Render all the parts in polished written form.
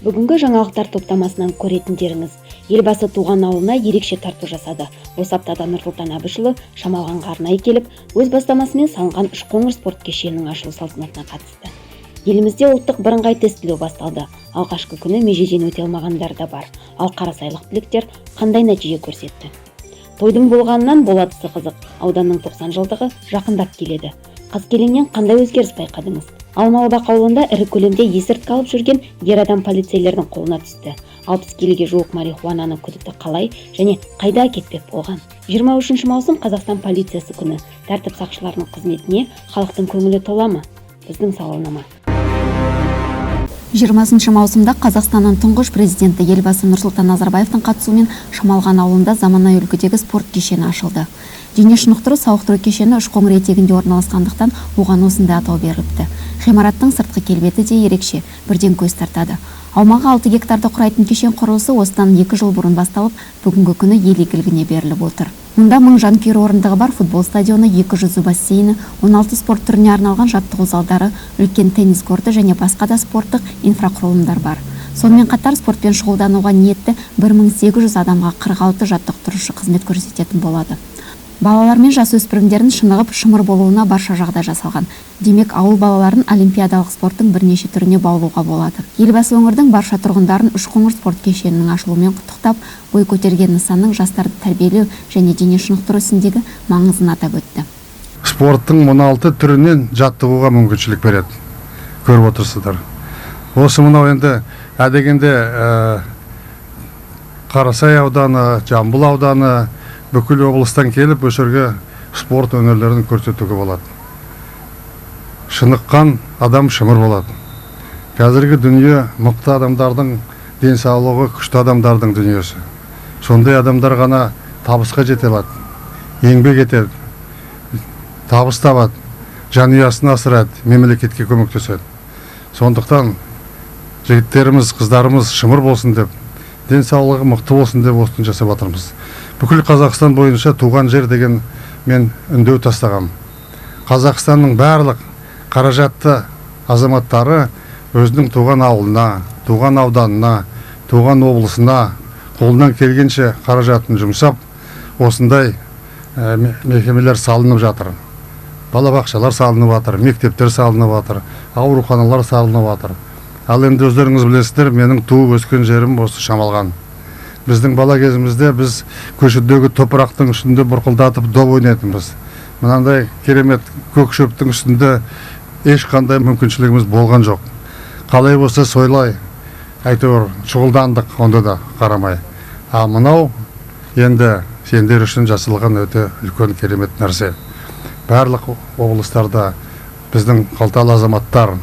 Бүгінгі жаңалықтар топтамасынан көретіндеріңіз: Елбасы туған ауылына ерекше тарту жасады. Осы аптада Нұрсұлтан Әбішұлы Шамалғанға арнайы келіп, өз бастамасымен салынған Үшқоңыр спорт кешенінің ашылу салтанатына қатысты. Елімізде ұлттық бірыңғай тестілеу басталды. Алғашқы күні межеден өте алмағандар да бар. Ал қарасайлық түлектер қандай нәтиже көрсетті? Тойдың болғанынан боладысы қызық. Ауданның 90 жылдығы жақындап келеді. Қаскелеңнен қандай өзгеріс байқадыңыз? Алмалыбақ ауылында ірі көлемде есірткі алып жүрген ер адам полицейлердің қолына түсті. 60 келіге жуық марихуананы күдікті қалай және қайда әкетпек болған? 23 маусым – Қазақстан полициясы күні. Тәртіп сақшыларының қызметіне халықтың көңілі тола ма? Біздің сауалнама. 20 маусымда Қазақстанның тұңғыш президенті Елбасы Нұрсұлтан Назарбаевтың қатысуымен Шамалған ауылында заманауи үлгідегі спорт кешені ашылды. Дене шынықтыру сауықтыру кешені Үшқоңыр етегінде орналасқандықтан, оған осындай атау беріліпті. Ғимараттың сыртқы келбеті де ерекше, бірден көз тартады. Аумағы 6 гектарды құрайтын кешен құрылысы осыдан 2 жыл бұрын басталып, бүгінгі күні ел игілігіне беріліп отыр. Мұнда 1000 жанкүйер орындығы бар футбол стадионы, екі жүзу бассейні, 16 спорт түріне арналған жаттығу залдары, үлкен теннис корты және басқа да спорттық инфрақұрылымдар бар. Сонымен қатар спортпен шұғылдануға ниетті 1800 адамға 46 жаттықтырушы қызмет көрсететін болады. Балалар мен жасөспірімдердің шынығып, шымыр болуына барша жағдай жасалған. Демек, ауыл балаларын олимпиадалық спорттың бірнеше түріне баулуға болады. Елбасы өңірдің барша тұрғындарын Үшқоңыр спорт кешенінің ашылуымен құттықтап, бой көтерген нысанның жастарды тәрбиелеу және дене шынықтыру ісіндегі маңызын атап өтті. Спорттың 16 түрінен жаттығуға мүмкіншілік береді. Көріп отырсыздар. Осы мынау енді ә дегенде Қарасай ауданы, Жамбыл ауданы, бүкіл облыстан келіп, осы жерге спорт өнерлерін көрсетуге болады. Шыныққан адам шымыр болады. Қазіргі дүние мықты адамдардың, денсаулығы күшті адамдардың дүниесі. Сондай адамдар ғана табысқа жете алады, еңбек етеді, табыс табады, жанұясын асырайды, мемлекетке көмектеседі. Сондықтан жігіттеріміз, қыздарымыз шымыр болсын деп, денсаулығы мықты болсын деп осыны жасап жатырмыз. Бүкіл Қазақстан бойынша «Туған жер» деген мен үндеу тастағам. Қазақстанның барлық қаражатты азаматтары өзінің туған ауылына, туған ауданына, туған облысына қолынан келгенше қаражатын жұмсап, осындай мекемелер салынып жатыр, балабақшалар салынып жатыр, мектептер салынып жатыр, ауруханалар салынып жатыр. Ал енді өздеріңіз білесіздер, менің туып өскен жерім осы Шамалған. Біздің бала кезімізде біз көшедегі топырақтың үстінде бұрқылдатып доп ойнайтынбыз. Мынандай керемет көк шөптің үстінде ешқандай мүмкіншілігіміз болған жоқ. Қалай болса солай әйтеуір шұғылдандық, онда да қарамай. А мынау енді сендер үшін жасалған өте үлкен керемет нәрсе. Барлық облыстарда біздің қалталы азаматтар,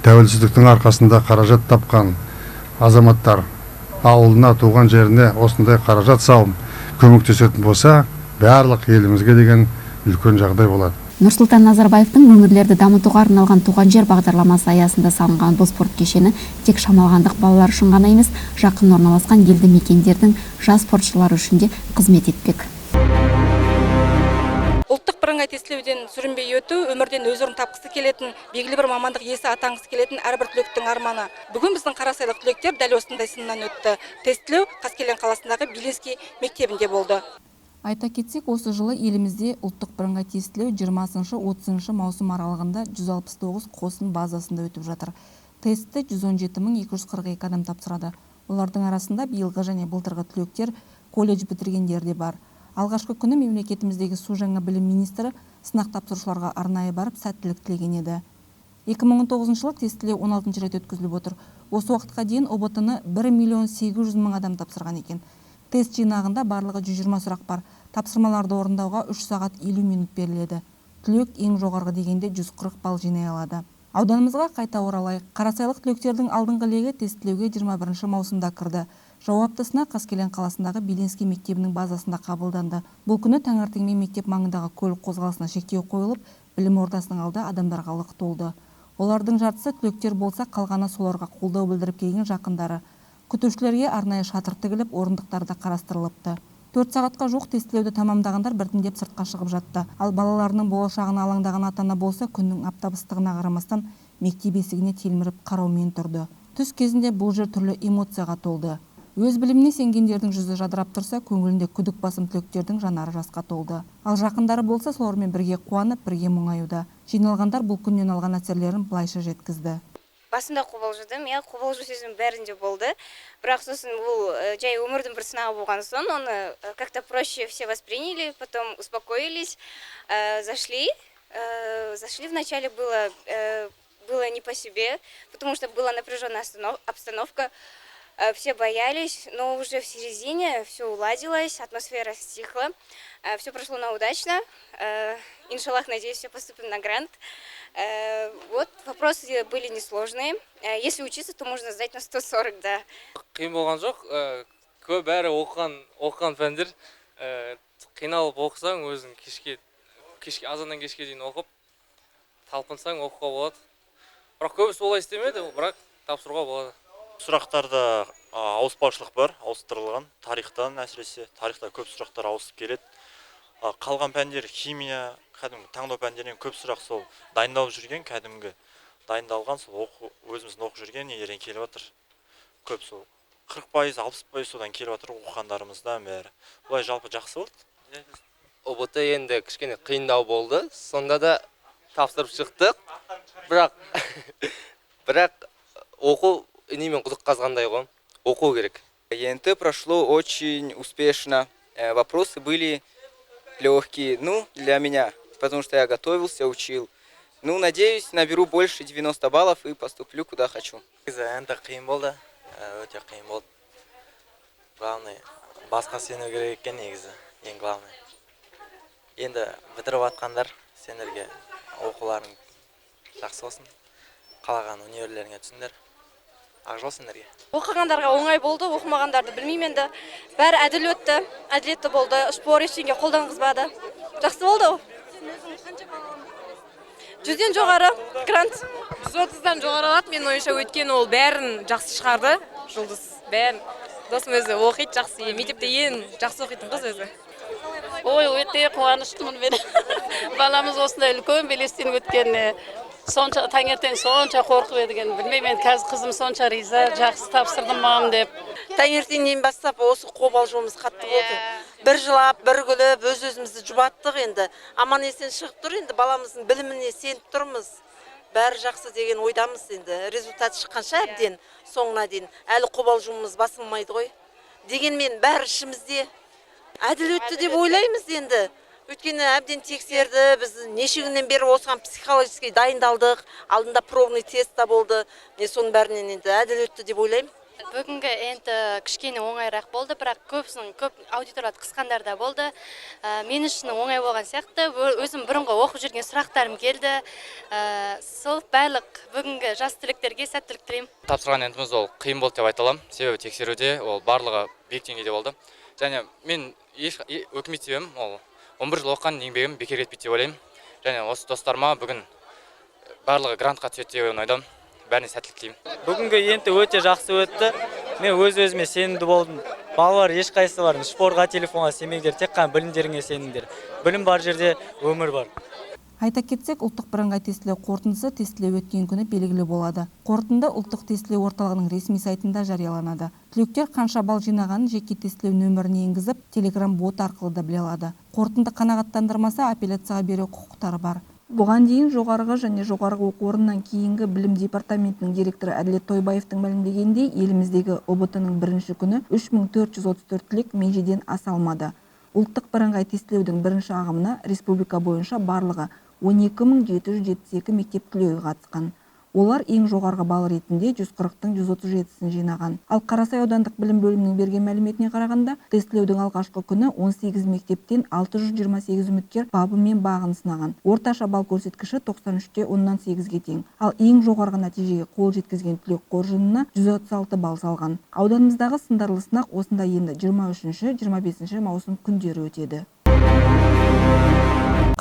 тәуелсіздіктің арқасында қаражат тапқан азаматтар ауылына, туған жеріне осындай қаражат салып көмектесетін болса, барлық елімізге деген үлкен жағдай болады. Нұрсұлтан Назарбаевтың өңірлерді дамытуға арналған «Туған жер» бағдарламасы аясында салынған бұл спорт кешені тек шамалғандық балалар үшін ғана емес, жақын орналасқан елді мекендердің жас спортшылары үшін де қызмет етпек. Ұлттық бірыңғай тестілеуден сүрінбей өту – өмірден өз орнын тапқысы келетін, белгілі бір мамандық иесі атанғысы келетін әрбір түлектің арманы. Бүгін біздің қарасайлық түлектер дәл осындай сыннан өтті. Тестілеу Қаскелең қаласындағы Белинский мектебінде болды. Айта кетсек, осы жылы елімізде ұлттық бірыңғай тестілеу 20-30 маусым аралығында 169 қосын базасында өтіп жатыр. Тестті 117 242 адам тапсырады. Олардың арасында биылғы және былтырғы түлектер, колледж бітіргендер де бар. Алғашқы күні мемлекетіміздегі су жаңа білім министрі сынақ тапсырушыларға арнайы барып, сәттілік тілеген еді. 2019 жылы тестілеу 16 рет өткізіліп отыр. Осы уақытқа дейін ҰБТ-ны 1 миллион 800 мың адам тапсырған екен. Тест жинағында барлығы 120 сұрақ бар. Тапсырмаларды орындауға 3 сағат 50 минут беріледі. Түлек ең жоғарғы дегенде 140 балл жинай алады. Ауданымызға қайта оралайық. Қарасайлық түлектердің алдыңғы легі тестілеуге 21 маусымда кірді. Жауапты сынақ Қаскелең қаласындағы Белинский мектебінің базасында қабылданды. Бұл күні таңертеңмен мектеп маңындағы көлік қозғалысына шектеу қойылып, білім ордасының алды адамдарға лық толды. Олардың жартысы түлектер болса, қалғаны соларға қолдау білдіріп келген жақындары. Күтушілерге арнайы шатыр тігіліп, орындықтар да қарастырылыпты. 4 сағатқа жуық тестілеуді тамамдағандар біртіндеп сыртқа шығып жатты. Ал балаларының болашағына алаңдаған ата ана болса, күннің аптап ыстығына қарамастан, мектеп есігіне телміріп қараумен тұрды. Түс кезінде бұл жер түрлі эмоцияға толды. Өз біліміне сенгендердің жүзі жадырап тұрса, көңілінде күдік басым түлектердің жанары жасқа толды. Ал жақындары болса, солармен бірге қуанып, бірге мұңаюда. Жиналғандар бұл күннен алған әсерлерін былайша жеткізді. Басында қобалжыдым, иә, қобалжу сезімі бәрінде болды. Бірақ сосын бұл жай өмірдің бір сынағы болған соң, оны как-то проще все восприняли, потом успокоились, зашли. Зашли, вначале было не по себе, потому что была напряженная обстановка, все боялись, но уже в середине все уладилось, атмосфера стихла, все прошло на удачно. Иншаллах, надеюсь, все поступим на грант. Вот, вопросы были несложные. Если учиться, то можно сдать на 140, да. Қиын болған жоқ, көп бәрі оқыған пәндер. Қиналып оқысаң, өзің кешке, азаннан кешке дейін оқып, талпынсаң, оқуға болады. Бірақ көбісі олай істемеді, бірақ тапсыруға болады. Сұрақтарда ауыспаушылық бар, ауыстырылған. Тарихтан, әсіресе тарихта көп сұрақтар ауысып келеді. Қалған пәндер, химия, кәдімгі таңдау пәндерінен көп сұрақ сол дайындалып жүрген, кәдімгі дайындалған, сол оқу, өзіміздің оқып жүрген нелерден келіп жатыр. Көп сол 40%, 60% содан келіп жатыр оқығандарымыздан бәрі. Былай жалпы жақсы болды. ҰБТ енді кішкене қиындау болды, сонда да тапсырып шықтық. Бірақ оқу инемен құдық қазғандай ғой, оқу керек. ЕНТ прошло очень успешно. Вопросы были легкие, ну, для меня, потому что я готовился, учил. Ну, надеюсь, наберу больше 90 баллов и поступлю куда хочу. ЕНТ қиын болды, өте қиын болды. Главный, басқа сену керек екен негізі, ең главный. Енді бітіріп жатқандар, сендерге оқуларың жақсы болсын, қалаған универлеріңе түсіңдер. Ақ жол сендерге. Оқығандарға оңай болды, оқымағандарды білмеймін енді. Бәрі әділ өтті, әділетті болды, шпор ештеңе қолданғызбады. Жақсы болды. 100-ден жоғары грант. 130-дан жоғары алады менің ойымша, өйткені ол бәрін жақсы шығарды, Жұлдыз, бәрін. Досым өзі оқиды жақсы, мектепте ең жақсы оқитын қыз өзі. Ой, өте қуаныштымын мен. Баламыз осындай үлкен белестен өткеніне. Сонша таңертең сонша қорқып едік енді, білмеймін енді, қазір қызым сонша риза, жақсы тапсырдым, мам, деп. Таңертеңнен бастап осы қобалжуымыз қатты болды. Бір жылап, бір күліп, өз өзімізді жұбаттық енді. Аман есен шығып тұр енді, баламыздың біліміне сеніп тұрмыз. Бәрі жақсы деген ойдамыз енді. Результат шыққанша, әбден соңына дейін әлі қобалжуымыз басылмайды ғой. Дегенмен бәрі ішімізде, әділ өтті деп ойлаймыз енді. Өйткені әбден тексерді, біз неше күннен бері осыған психологически дайындалдық, алдында пробный тест та болды. Міне, соның бәрінен енді әділ өтті деп ойлаймын. Бүгінгі ЕНТ кішкене оңайырақ болды, бірақ көбісінің, көп аудиторияда қысқандар да болды. Мен үшін оңай болған сияқты. Өзім бұрынғы оқып жүрген сұрақтарым келді. Сол барлық бүгінгі жас түлектерге сәттілік тілеймін. Тапсырған ЕНТ-іміз ол қиын болды деп айта аламын, себебі тексеруде ол барлығы биік деңгейде болды. Және мен еш өкінбейді себебім, ол 11 жыл оқыған еңбегім бекер кетпейді деп ойлаймын. Және осы достарыма, бүгін барлығы грантқа түседі деген ойдамын, бәріне сәттілік тілеймін. Бүгінгі ЕНТ өте жақсы өтті. Мен өз өзіме сенімді болдым. Балалар, ешқайсыларың шпорға, телефонға сенбеңдер, тек қана білімдеріңе сеніңдер. Білім бар жерде өмір бар. Айта кетсек, ұлттық бірыңғай тестілеу қорытындысы тестілеу өткен күні белгілі болады. Қорытынды ұлттық тестілеу орталығының ресми сайтында жарияланады. Түлектер қанша балл жинағанын жеке тестілеу нөміріне енгізіп, Телеграм бот арқылы да біле алады. Қорытынды қанағаттандырмаса, апелляцияға беру құқықтары бар. Бұған дейін жоғарғы және жоғарғы оқу орнынан кейінгі білім департаментінің директоры Әділет Тойбаевтың мәлімдегеніндей, еліміздегі ҰБТ-ның бірінші күні 3434 түлек межеден аса алмады. Ұлттық бірыңғай тестілеудің бірінші ағымына республика бойынша барлығы 12 772 мектеп түлегі қатысқан. Олар ең жоғарғы балл ретінде 140-тың 137-сін жинаған. Ал Қарасай аудандық білім бөлімінің берген мәліметіне қарағанда, тестілеудің алғашқы күні 18 мектептен 628 үміткер бабы мен бағын сынаған. Орташа балл көрсеткіші 93,8-ге тең. Ал ең жоғарғы нәтижеге қол жеткізген түлек қоржынына 136 балл салған. Ауданымыздағы сындарлы сынақ осында енді 23-25 маусым күндері өтеді.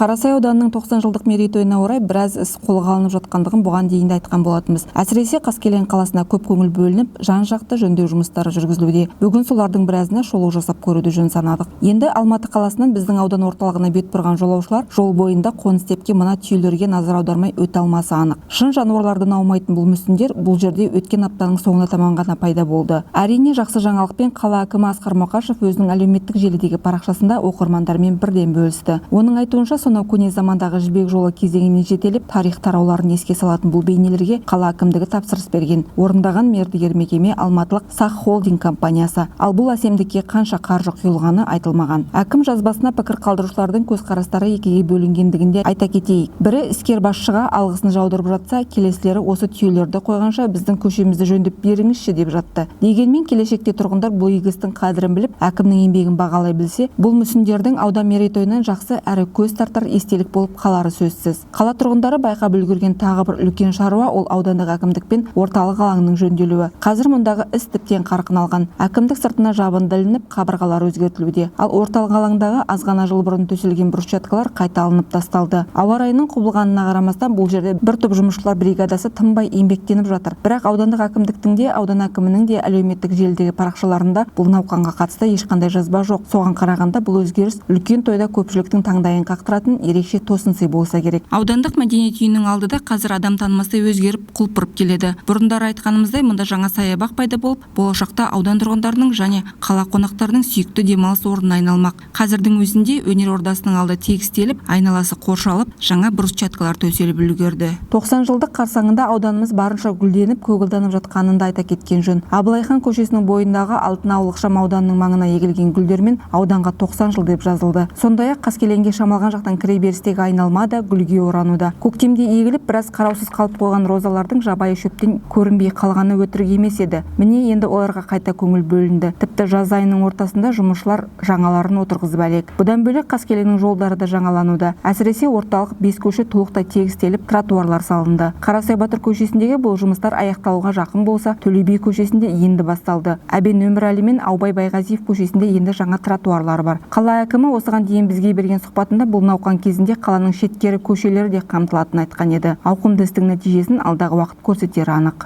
Қарасай ауданының 90 жылдық мерейтойына орай біраз іс қолға алынып жатқандығын бұған дейін де айтқан болатынбыз. Әсіресе Қаскелең қаласына көп көңіл бөлініп, жан-жақты жөндеу жұмыстары жүргізілуде. Бүгін солардың біразына шолу жасап көруді жөн санадық. Енді Алматы қаласынан біздің аудан орталығына бет бұрған жолаушылар жол бойында қоныс тепкен мына түйелерге назар аудармай өте алмасы анық. Шын жануарлардан аумайтын бұл мүсіндер бұл жерде өткен аптаның соңына таман ғана пайда болды. Әрине, жақсы жаңалықпен қала әкімі Асқар Мақашев өзінің әлеуметтік желідегі парақшасында оқырмандармен бірден бөлісті. Оның айтуынша, сонау көне замандағы Жібек жолы кезеңінен жетелеп, тарих тарауларын еске салатын бұл бейнелерге қала әкімдігі тапсырыс берген. Орындаған мердігер мекеме алматылық Сақ Холдинг компаниясы. Ал бұл әсемдікке қанша қаржы құйылғаны айтылмаған. Әкім жазбасына пікір қалдырушылардың көзқарастары екіге бөлінгендігін де айта кетейік. Бірі іскер басшыға алғысын жаудырып жатса, келесілері осы түйелерді қойғанша біздің көшемізді жөндеп беріңізші деп жатты. Дегенмен келешекте тұрғындар бұл игі істің қадірін біліп, әкімнің еңбегін бағалай білсе, бұл мүсіндердің аудан мерейтойынан жақсы әрі көз тартар естелік болып қалары сөзсіз. Қала тұрғындары байқап үлгерген тағы бір үлкен шаруа ол аудандық әкімдік пен орталық алаңның жөнделуі. Қазір мұндағы іс тіптен қарқын алған. Әкімдік сыртына жабынды ілініп, қабырғалар өзгертілуде. Ал орталық алаңдағы аз ғана жыл бұрын төселген брусчаткалар қайта алынып тасталды. Ауа райының құбылғанына қарамастан бұл жерде бір топ жұмысшылар бригадасы тынбай еңбектеніп жатыр. Бірақ аудандық әкімдіктің де, аудан әкімінің де әлеуметтік желідегі парақшаларында бұл науқанға қатысты ешқандай жазба жоқ. Соған қарағанда бұл өзгеріс үлкен тойда көпшіліктің таңдайын қақтыратын ерекше тосын сый болса керек. Аудандық мәдениет үйінің алды да қазір адам танымастай өзгеріп, құлпырып келеді. Бұрындары айтқанымыздай, мұнда жаңа саябақ пайда болып, болашақта аудан тұрғындарының және қала қонақтарының сүйікті демалыс орнына айналмақ. Қазірдің өзінде өнер ордасының алды тегістеліп, айналасы қоршалып, жаңа брусчаткалар төселіп үлгерді. 90 жылдық қарсаңында ауданымыз барынша гүлденіп, көгілданып жатқанын да айта кеткен жөн. Абылайхан көшесінің бойындағы Алтын ауыл ықшам ауданының маңына егілген гүлдермен ауданға 90 жыл деп жазылды. Сондай-ақ Қаскелеңге Шамалған жақтан кіреберістегі айналма да гүлге орануда. Көктемде егіліп, біраз қараусыз қалып қойған розалардың жабайы шөптен көрінбей қалғаны өтірік емес еді. Міне енді оларға қайта көңіл бөлінді. Тіпті жаз айының ортасында жұмысшылар жаңаларын отырғызып әлек. Бұдан бөлек Қаскелеңнің жолдары да жаңалануда. Әсіресе орталық бес көше толықтай тегістеліп, тротуарлар салынды. Қарасай батыр көшесіндегі бұл жұмыстар аяқталуға жақын болса, Төле би көшесінде енді басталды. Әбен Өмірәлі мен Аубай Байғазиев көшесінде енді жаңа тротуарлар бар. Қала әкімі осыған дейін бізге берген сұхбатында бұл науқан кезінде қаланың шеткері көшелері де қамтылатынын айтқан еді. Ауқымды істің нәтижесін алдағы уақыт көрсетері анық.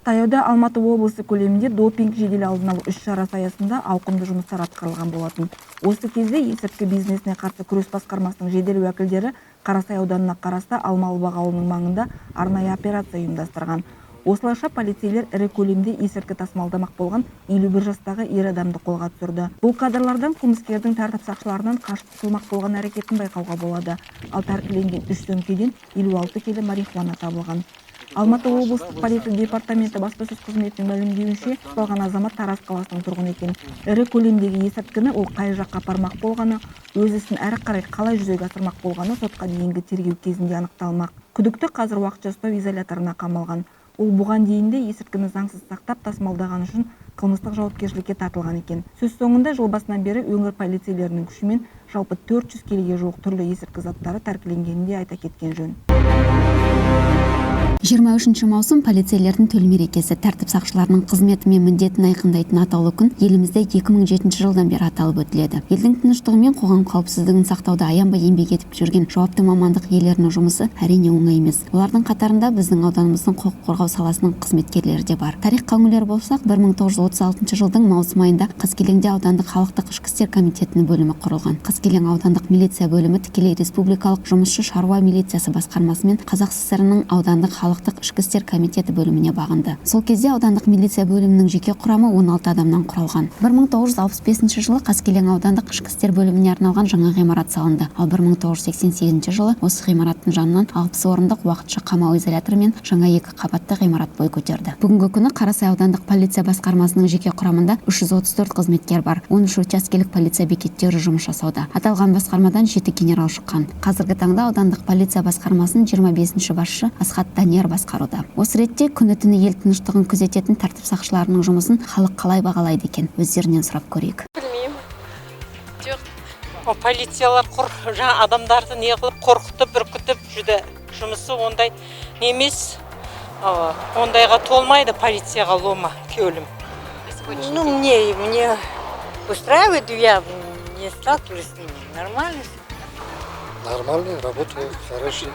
Таяуда Алматы облысы көлемінде допинг жедел алдын алу іс-шарасы аясында ауқымды жұмыстар атқарылған болатын. Осы кезде есірткі бизнесіне қарсы күрес басқармасының жедел уәкілдері Қарасай ауданына қарасты Алмалы бақ ауылының маңында арнайы операция ұйымдастырған. Осылайша полицейлер ірі көлемде есірткі тасымалдамақ болған 51 жастағы ер адамды қолға түсірді. Бұл кадрлардан қылмыскердің тәртіп сақшыларынан қашып құтылмақ болған әрекетін байқауға болады. Ал тәркіленген үш сөмкеден 56 келі марихуана табылған. Алматы облыстық полиция департаменті баспасөз қызметінің мәлімдеуінше, ұсталған азамат Тараз қаласының тұрғыны екен. Ірі көлемдегі есірткіні ол қай жаққа апармақ болғаны, өз ісін әрі қарай қалай жүзеге асырмақ болғаны сотқа дейінгі тергеу кезінде анықталмақ. Күдікті қазір уақытша ұстау изоляторына қамалған. Ол бұған дейін де есірткіні заңсыз сақтап тасымалдаған үшін қылмыстық жауапкершілікке тартылған екен. Сөз соңында жыл басынан бері өңір полицейлерінің күшімен жалпы 400 келіге жуық түрлі есірткі заттары тәркіленгенін де айта кеткен жөн. 23 маусым полицейлердің төл мерекесі. Тәртіп сақшыларының қызметі мен міндетін айқындайтын атаулы күн елімізде 2007 жылдан бері аталып өтіледі. Елдің тыныштығы мен қоғам қауіпсіздігін сақтауда аянбай еңбек етіп жүрген жауапты мамандық иелерінің жұмысы әрине оңай емес. Олардың қатарында біздің ауданымыздың құқық қорғау саласының қызметкерлері де бар. Тарихқа үңілер болсақ, 1936 жылдың маусым айында Қаскелеңде аудандық халықтық ішкі істер комитетінің бөлімі құрылған. Қаскелең аудандық милиция бөлімі тікелей республикалық жұмысшы шаруа милициясы басқармасы мен Қазақ ССР-ның аудандық халықтық ішкі істер комитеті бөліміне бағынды. Сол кезде аудандық милиция бөлімінің жеке құрамы 16 адамнан құралған. 1965 жылы Қаскелең аудандық ішкі істер бөліміне арналған жаңа ғимарат салынды. Ал 1988 жылы осы ғимараттың жанынан 60 орындық уақытша қамау изоляторы мен жаңа екі қабатты ғимарат бой көтерді. Бүгінгі күні Қарасай аудандық полиция басқармасының жеке құрамында 334 қызметкер бар. 13 учаскелік полиция бекеттері жұмыс жасауда. Аталған басқармадан 7 генерал шыққан. Қазіргі таңда аудандық полиция басқармасының 25-ші басшы Асхат Данияр басқаруда. Осы ретте күні-түні ел тыныштығын күзететін тәртіп сақшыларының жұмысын халық қалай бағалайды екен, өздерінен сұрап көрейік. Білмеймін. Жоқ. Полициялар жаңа адамдарды не қылып қорқытып, үркітіп жүді. Жұмысы ондай емес. Ондайға толмайды полицияға лома кеулім. Ну, мне устраивает, я Не сталкивались с ними. Нормально всё. Нормально, работает, хороший.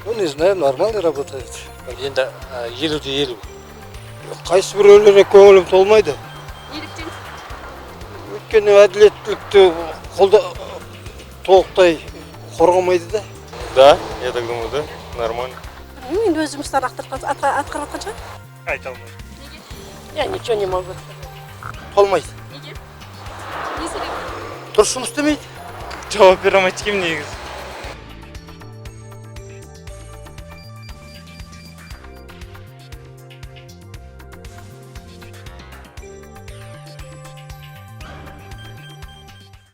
Ну, не знаю, нормально работает. Енді 50 де 50. Қайсы біреулеріне көңілім толмайды. Неліктен? Өйткені әділеттілікті қолда толықтай қорғамайды да. Да, я так думаю, да, нормально. Білмеймін енді, өз жұмыстарын атқарып жатқан шығар. Айта алмаймын. Я ничего не могу сказать. Толмайды. Неге? Не себепті? Дұрыс жұмыс істемейді. Жауап бере алмайды екенмін негізі.